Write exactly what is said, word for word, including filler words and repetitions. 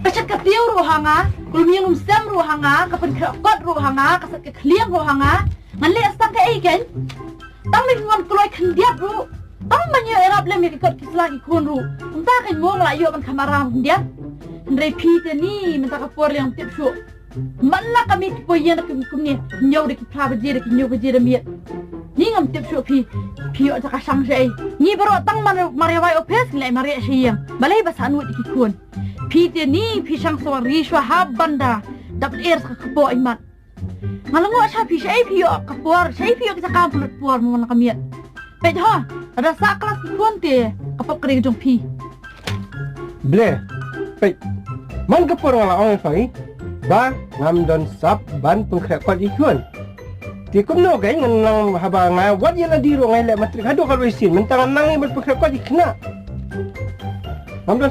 Ka shet ka tiew ruh ha nga, ka lum ïing lum sem ruh ha nga, ka pynkhreh kot ruh ha nga, ka shet ka khlieng ruh ha nga. Ngan leh tang kaei kein? Tang ba ngan kloi khyndiat ruh, tang ba ngi ïoh ïarap lem ïa ki kot ki sla ki khun ruh, kumta kein mo nga la ïoh ban kham aram khyndiat. Hynrei phi te ni mynta ka por leh ngam tip shuh. Man la ka miet ki poh ïing da ki kumne, hynñiew da ki phra baje da ki hynñiew baje da miet. Ni ngam tip shuh phi, phi ïoh jaka shang shaei. Ngi baroh tang mar, mar ïa wai office ngi leh mar ïa sha ïing. Balei ba sah nud ïa ki khun. Phi te ni phi shang sawar ri shuwa hap ban da dap lyer sa ka kpoh imat. Nga la ngoh sha phi shaei phi ïoh ka por, shaei phi ïoh ka jaka pynlut por mo na ka miet. Peit ho, lada sah klas ki khun te ka pop ka dei ka jong phi. Ble, peit. Man ka por nga la ong ïa phi ba ngam don sap ban pynkhreh kot ïa ki khun. Te kumno kein ngan nang haba nga wat ïa lade ruh nga leh matrik haduh ka wei sien mynta ngan nang ïa ban pynkhreh kot ïa ki khynnah. Ngam don